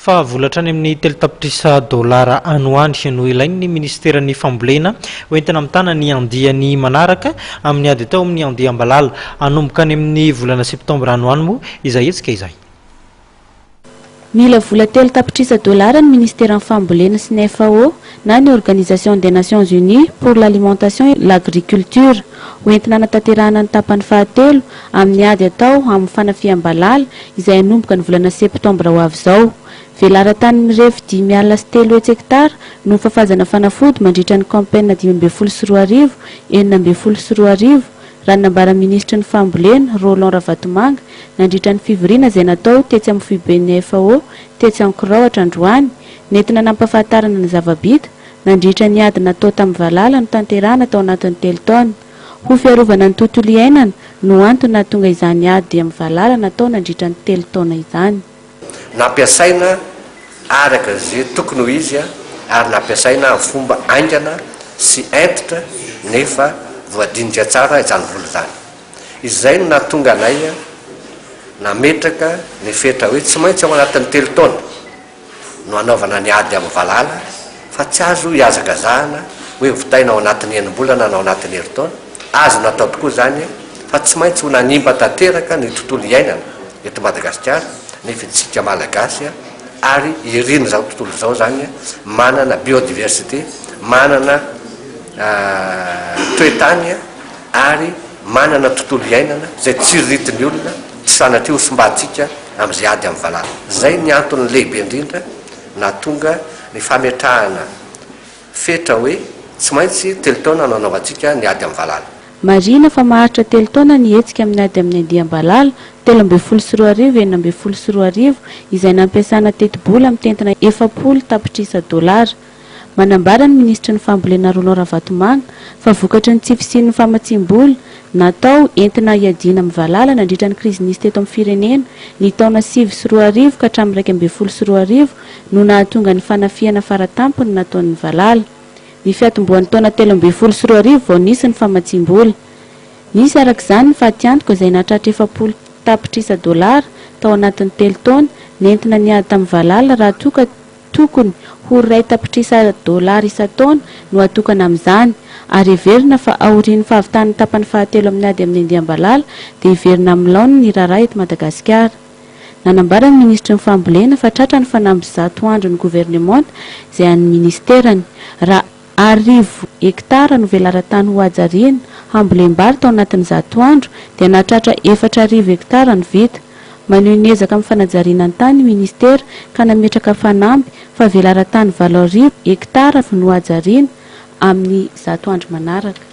Fa vola hatrany amin'ny 3 tapitrisa dolara any ho any no ilain'ny ministeran'ny Fambolena hoentina mitana ny andiany manaraka amin'ny ady atao amin'ny andiam-balala. Hanomboka any amin'ny volana septambra any ho any moa izay hetsika izay. Mila vola 3 tapitrisa dolara ny ministeran'ny Fambolena sy ny FAO na ny Organisation des Nations Unies pour l'Alimentation et l'Agriculture hoentina hanatanterahana ny tapany fahatelo amin'ny ady atao amin'ny fanafiam-balala izay hanomboka ny volana septambra ho avy izao. Velaran-tany mirefy 305 hektara no fafazana fanafody mandritra ny campagne 2015 2016, raha ny nambaran'ny minisitry ny Fambolena, Roland Ravatomanga, nandritra ny fivoriana izay natao tetsy amin'ny foiben'ny FAO tetsy Ankorahotra androany, nentina nampahafantarana ny zava-bita nandritra ny ady natao tamin'ny valala notanterahana tao anatin'ny 3 taona. Ho fiarovana ny tontolo iainana no antony nahatonga izany ady amin'ny valala natao nandritra ny 3 taona izany. Nampiasaina araka izay tokony ho izy ary nampiasaina amin'ny fomba haingana sy hentitra nefa voadinika tsara izany vola izany. Izay no nahatonga anay nametraka ny fetra hoe tsy maintsy ao anatin'ny 3 taona no hanaovana ny ady amin'ny valala fa tsy azo ihazakazahana hoe vitaina ao anatin'ny enim-bolana na ao anatin'ny herintaona. Azo natao tokoa izany fa tsy maintsy ho nanimba tanteraka ny tontolo iainana eto Madagasikara nefa isika Malagasy ary irin'izao tontolo izao izany manana biodiversité, manana toe-tany ary manana tontolo iainana izay tsiriritin'ny olona, tsy sanatria ho simbantsika amin'izay ady amin'ny valala. Izay ny antony lehibe indrindra nahatonga ny fametrahana fetra hoe tsy maintsy 3 taona no anaovantsika ny ady amin'ny valala. Marihina fa maharitra 3 taona ny hetsika amin'ny ady amin'ny andiam-balala 2013 2016 izay nampiasana tetibola mitentina 40 tapitrisa dolara. Manambara ny minisitry ny Fambolena, Roland Ravatomanga, fa vokatry ny tsy fisian'ny famatsiam-bola natao entina hiadiana amin'ny valala nandritra ny krizy nisy teto amin'ny firenena ny taona 2009 ka hatramin'ny 2011 no nahatonga ny fanafihana faratampony nataon'ny valala. Ny fiatombohan'ny taona 2013 vao nisy ny famatsiam-bola. Nisy araka izany ny fatiantoka izay nahatratra 40 tapitrisa dolara tao anatin'ny 3 taona nentina niady tamin'ny valala, raha toa ka tokony ho 1 tapitrisa dolara isan-taona no atokana amin'izany, ary heverina fa aorian'ny fahavitan'ny tapany fahatelo amin'ny ady amin'ny andiam-balala dia hiverina amin'ny laoniny ny raharaha eto Madagasikara. Nanambara ny minisitry ny Fambolena fa tratra ny fanamby 100 andro ny governemanta izay an'ny ministerany. Raha 1000 hektara no velaran-tany ho hajariana hambolem-bary tao anatin'ny 100 andro dia nahatratra 4000 hektara ny vita. Manohy ny ezaka amin'ny fanajariana ny tany ny ministera ka nametraka fanamby fa velaran-tany 8000 hektara no hajariana amin'ny 100 andro manaraka.